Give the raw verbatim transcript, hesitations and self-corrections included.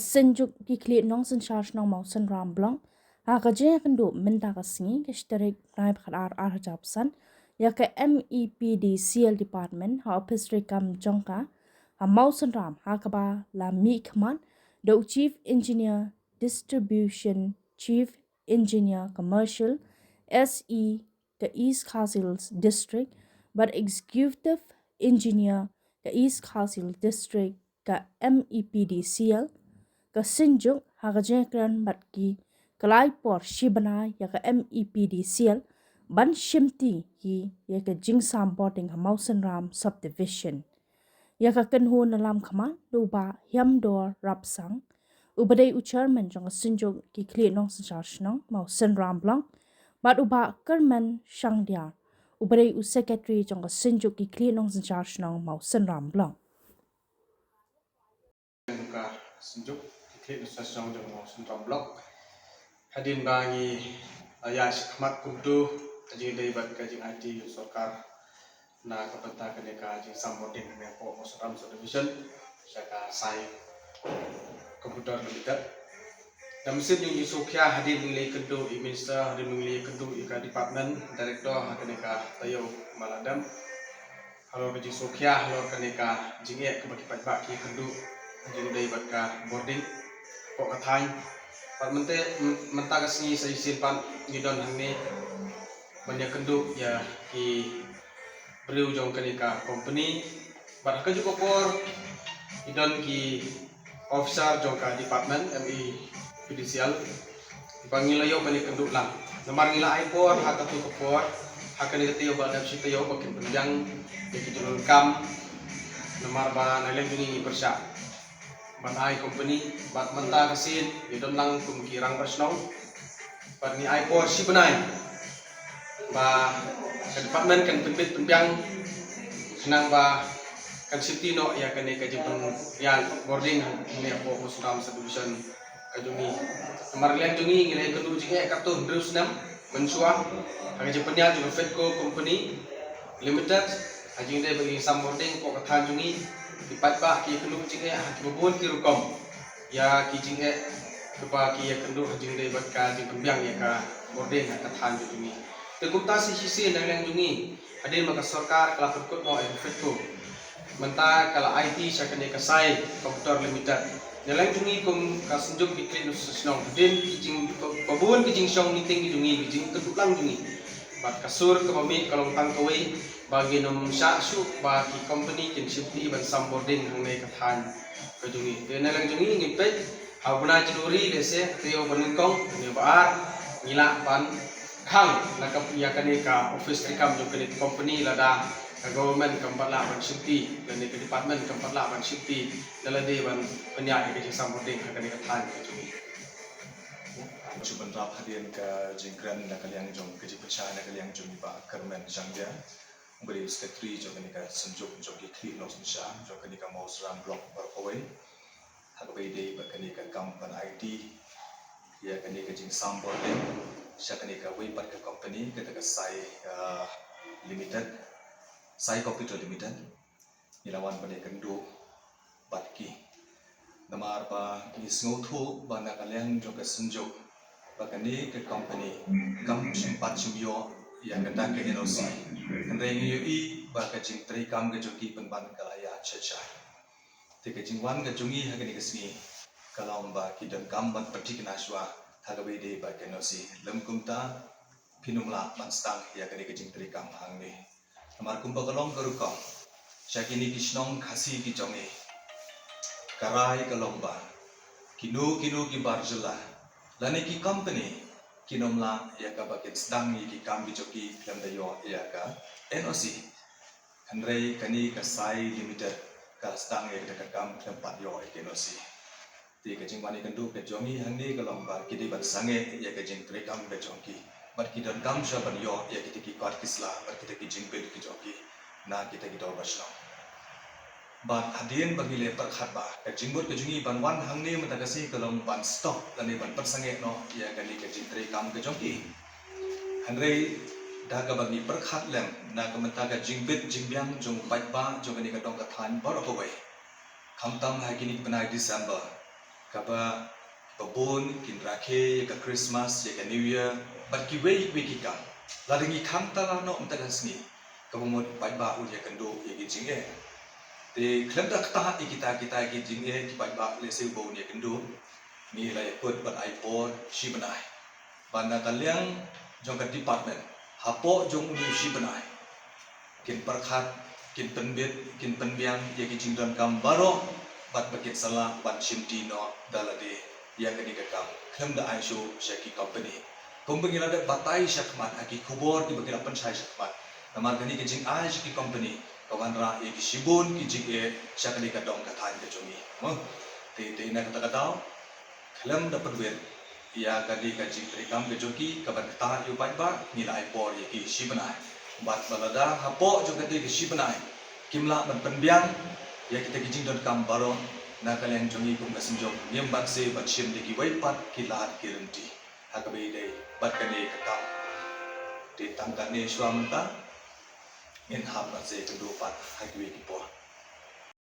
Synjuk ki khlieh nongsynshar shnong Mawsynram Block ha ka jingïakynduh mynta ka sngi ka shi tarik bnai ba khatar arhajar arphew san ïa ka M E P D C L Department ha ophis treikam jong ka ha Mawsynram, ha kaba la mihkhmat da u Chief Engineer Distribution, Chief Engineer Commercial, S E ka East Khasi Hills District bad Executive Engineer ka East Khasi Hills District ka M E P D C L. Ka synjuk ha ka jingïakren bad ki ka la ai por shi bnai ïa ka M E P D C L ban shimti hi ïa ka jingsam bording ha Mawsynram Subdivision. Ïa ka kynhun na lam khmat da u Bah Hiamdor Rapsang, uba dei u chairman jong ka synjuk ki khlieh nongsynshar shnong Mawsynram Block, bad u Bah Kyrmen Shangdiar, uba dei u secretary jong ka synjuk ki khlieh nongsynshar shnong Mawsynram Block. Ka synjuk ki khlieh nongsynshar shnong jong Mawsynram Block, hadien ba ngi, ah, ïa shikmat kumto ka jingdei bad ka jingaiti sorkar na ka bynta kane ka jingsam bording kane ka Mawsynram Subdivision sha ka Sai Computer Limited. Da mynsiem jong ngi sngewkhia hadien ngi la ïakynduh ïa i minister, hadien ngi la ïakynduh ïa ka department director ha kane ka taïew ba la dep halor ka jingsngewkhia halor kane ka jingeh kaba ki paidbah ki ïakynduh ha jingdei bad ka bording hapoh ka thaiñ. Bad mynta, mynta ka sngi sa shisien pat ngi don hangne ban ïakynduh ïa ki briew jong kane ka company. Bad ha kajuh ka por ngi don ki officer jong ka department M E P D C L ba ngi la ïoh ban ïakynduh lang. Namar ngi la ai por ha katu ka por, ha kane ka taïew ba dep shi taïew ba kin pynbiang ïa ki jingdonkam. Namar ba na liang jong ngi ngi pyrshah ban ai company, bad mynta ka sien ngi don lang kum ki rangbah shnong. Bad ngi ai por shi bnai ba ka department kan pynbit pynbiang khnang ba kan shimti noh ïa kane ka jingpynïaid bording hangne hapoh Mawsynram Subdivision ka jong ngi. Namar liang jong ngi ngi la ïakynduh jingeh katto hynriew snem mynshuwa ha ka jingpynïaid jong ka Fedco Company Limited ha jingdei bad ka jingsam bording hapoh ka thaiñ jong ngi. Ki paidbah ki ïakynduh jingeh ha kiba bun ki rukom ïa ki jingeh kiba ki ïakynduh ha jingdei bad ka jingpynbiang ïa ka bording ha ka thaiñ jong ngi. Te kumta sa shisien na liang jong ngi, hadien ba ka sorkar ka la pynkut noh ïa ka Fedco, mynta ka la aiti sha kane ka Sai Computer Limited. Na liang jong ngi kum ka synjuk ki khlieh nongsynshar shnong, hadien ki jing, ba bun ki jingshong meeting ki jong ngi, ki jingkynduh lang jong ngi, bad ka sur kaba mih ka long tang kawei, ba ngin ym shah shuh ba ki company kin shimti ban sam bording hangne ka thaiñ ka jong ngi. Te na liang jong ngi ngi peit ha u bnai January lehse ha taïew ba nyngkong, taïew ba ar, ngi lah ban khang na ka, ïa kane ka office treikam jong kane ka company lada ka government kam pat lah ban shimti lane ka department kam pat lah ban shimti da lade ban pynïaid ïa ka jingsam bording ha kane ka thaiñ ka jong ngi. Shu bynrap hadien ka jingkren na ka liang jong ka jingpynshai na ka liang jong i Bah Kyrmen Shangdiar, uba dei u secretary jong kane ka synjuk jong ki khlieh nongsynshar jong kane ka Mawsynram Block baroh kawei, ha kaba ïadei bad kane ka kam ban aiti ïa kane ka jingsam bording sha kane kawei pat ka company, kata ka Sai, ah, Limited, Sai Computer Limited. Ngi la wan ban ïakynduh bad ki namar ba ngi sngewthuh ba na ka liang jong ka synjuk ba kane ka company kam shym pat shym ïoh ïa kata ka N O C. Hynrei ngi ïohi ba ka jingtreikam ka jong ki pynban ka la ïaid sha jar. Te ka jingwan ka jong ngi ha kane ka sngi ka long ba ki donkam ban pynthikna shuwa ha kaba ïadei bad ka N O C. Lym kumta phin ym lah ban sdang ïa kane ka jingtreikam hangne. Namar kumba ka long ka rukom sha kine ki shnong Khasi ki jong ngi, ka rai ka long ba kino kino ki bar jylla lane ki company kin ym lah ïa kaba kin sdang ïa ki kam ki jong ki khlem da ïoh ïa ka N O C. Hynrei kane ka Sai Limited ka sdang ïa kata ka kam khlem pat ïoh ïa ka N O C. Te ka jingwan ïakynduh ka jong ngi hangne ka long ba ki dei ban sangeh ïa ka jingtreikam ka jong ki bad ki donkam shuwa ban ïoh ïa kita ki kot ki sla bad kita ki jingbit ki jong ki na kita ki dorbar shnong. Bad hadien ba ngi la pyrkhat ba ka jingmut ka jong ngi ban wan hangne mynta ka sngi ka long ban stop lane ban pynsangeh noh ïa kane ka jingtreikam ka jong ki. Hynrei da kaba ngi pyrkhat lem na ka bynta ka jingbit jingbiang jong u paidbah jong kane ka dong ka thaiñ baroh kawei, khamtam ha kine ki bnai December, Kaba, kaba bun kin rakhe ïa ka Christmas, ïa ka New Year, bad kiwei kiwei ki kam. Lada ngi khang tala noh mynta ka sngi, kaba mut paidbah un ïakynduh ïa ki jingeh. Te khlem da ktah ïa kita kita ki jingeh ki paidbah lehse uba un ïakynduh, ngi la ïakut ban ai por shi bnai. Bad na ka liang jong ka department, hapoh jong une u shi bnai, kin pyrkhat, kin pynbit, kin pynbiang ïa ki jingdonkam baroh, bad ba kin sa lah ban shimti noh da lade ïa kane ka kam, khlem da ai shuh sha ki company. Kumba ngi la dep batai shakhmat ha ki khubor kiba ngi la pynshai shakhmat, namar kane ka jingai sha ki company ka wanrah ïa ki shibun ki jingeh sha kane ka dong ka thaiñ ka jong ngi. Mo, te te na kata ka daw, khlem da pynwit ïa kane ka jingtrei kam ka jong ki, kaban ktah ïa u paidbah, ngi la ai por ïa ki shi bnai. Bad ba lada hapoh jong kata ka shi bnai kim lah ban pynbiang ïa kita ki jingdonkam baroh, na ka liang jong ngi kum ka Synjok ngim banse ban shim da kiwei pat ki lad ki lynti ha kaba ïadei bad kane ka kam. Te tang katne shuwa mynta, ngin hap ban sa ïakynduh pat ha kiwei ki por.